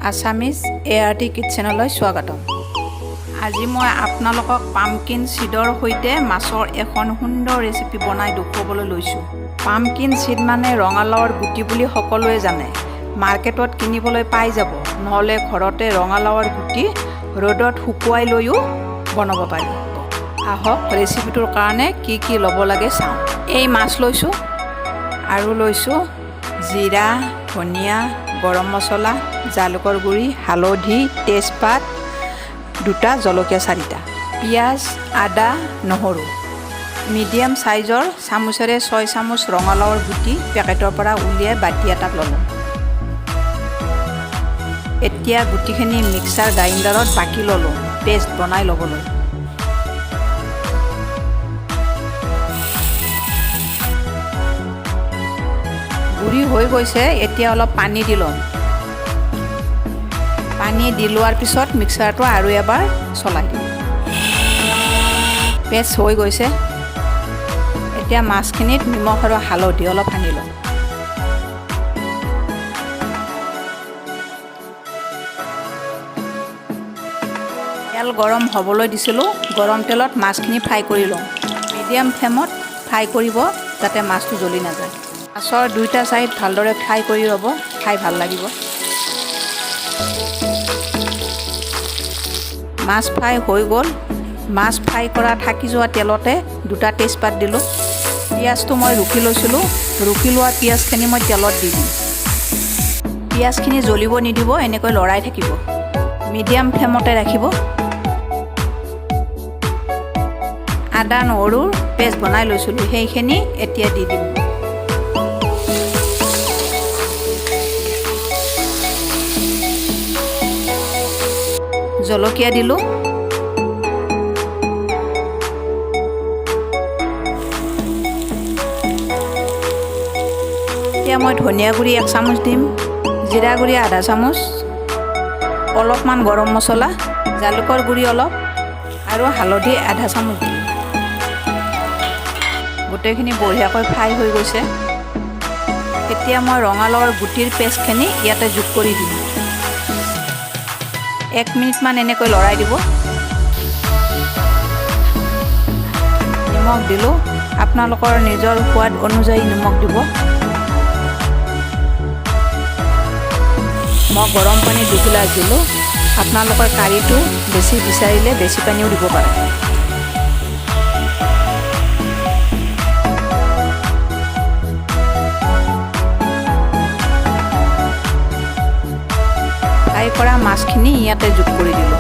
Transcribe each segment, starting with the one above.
Assamese ART কিটচেনলৈ স্বাগতম। আজি মই আপোনালোকক পামকিন চিডৰ সৈতে মাছৰ এখন সুন্দৰ ৰেচিপি বনাই দেখুৱাবলৈ লৈছোঁ। পামকিন চিড মানে ৰঙালাওৰ গুটি বুলি সকলোৱে জানে। মাৰ্কেটত কিনিবলৈ পাই যাব, নহ'লে ঘৰতে ৰঙালাওৰ গুটি ৰ'দত শুকুৱাই লৈও বনাব পাৰি। আহক, ৰেচিপিটোৰ কাৰণে কি কি ল'ব লাগে চাওঁ। এই মাছ লৈছোঁ আৰু লৈছোঁ জিৰা, ধনিয়া, গৰম মছলা, জালুকৰ গুড়ি, হালধি, তেজপাত দুটা, জলকীয়া চাৰিটা, পিঁয়াজ, আদা, নহৰু। মিডিয়াম চাইজৰ চামুচেৰে 6 চামুচ ৰঙালাওৰ গুটি পেকেটৰ পৰা উলিয়াই বাতি এটাত ল'লোঁ। এতিয়া গুটিখিনি মিক্সাৰ গ্ৰাইণ্ডাৰত বাকি ল'লোঁ পেষ্ট বনাই ল'বলৈ। গুড়ি হৈ গৈছে। এতিয়া অলপ পানী দি ল'ম। পানী দি লোৱাৰ পিছত মিক্সাৰটো আৰু এবাৰ চলাই দিম। পেষ্ট হৈ গৈছে। এতিয়া মাছখিনিত নিমখ আৰু হালধি অলপ সানি ল'ম। তেল গৰম হ'বলৈ দিছিলোঁ। গৰম তেলত মাছখিনি ফ্ৰাই কৰি লওঁ। মিডিয়াম ফ্লেমত ফ্ৰাই কৰিব, যাতে মাছটো জ্বলি নাযায়। মাছৰ দুইটা ছাইড ভালদৰে ফ্ৰাই কৰি ল'ব, খাই ভাল লাগিব। মাছ ফ্ৰাই হৈ গ'ল। মাছ ফ্ৰাই কৰা থাকি যোৱা তেলতে দুটা তেজপাত দিলোঁ। পিঁয়াজটো মই ৰুকি লৈছিলোঁ। ৰুকি লোৱা পিঁয়াজখিনি মই তেলত দি দিম। পিঁয়াজখিনি জ্বলিব নিদিব, এনেকৈ লৰাই থাকিব। মিডিয়াম ফ্লেমতে ৰাখিব। আদা নহৰুৰ পেষ্ট বনাই লৈছিলোঁ, সেইখিনি এতিয়া দি দিম। জলকীয়া দিলোঁ। এতিয়া মই ধনিয়া গুড়ি 1 চামুচ দিম, জিৰা গুড়ি আধা চামুচ, অলপমান গৰম মছলা, জালুকৰ গুড়ি অলপ আৰু হালধি আধা চামুচ দিলোঁ। গোটেইখিনি বঢ়িয়াকৈ ফ্ৰাই হৈ গৈছে। এতিয়া মই ৰঙালাওৰ গুটিৰ পেষ্টখিনি ইয়াতে যোগ কৰি দিম। 1 মিনিটমান এনেকৈ লৰাই দিব। নিমখ দিলোঁ। আপোনালোকৰ নিজৰ সোৱাদ অনুযায়ী নিমখ দিব। মই গৰম পানী 2 গিলাচ দিলোঁ। আপোনালোকৰ কাৰীটো বেছি বিচাৰিলে বেছি পানীও দিব পাৰে। ফ্ৰাই কৰা মাছখিনি ইয়াতে যোগ কৰি দিলোঁ।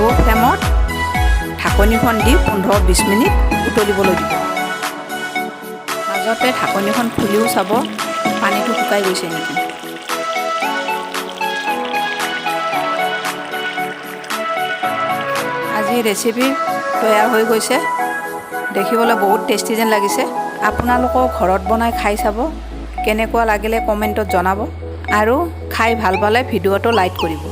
ল' ফ্লেমত ঢাকনিখন দি 15-20 মিনিট উতলিবলৈ দিব। মাজতে ঢাকনিখন খুলিও চাব, পানীটো শুকাই গৈছে নেকি। আজি ৰেচিপি তৈয়াৰ হৈ গৈছে। দেখিবলৈ বহুত টেষ্টি যেন লাগিছে। আপোনালোকেও ঘৰত বনাই খাই চাব। কেনেকুৱা লাগিলে কমেণ্টত জনাব আৰু খাই ভাল পালে ভিডিঅ'টো লাইক কৰিব।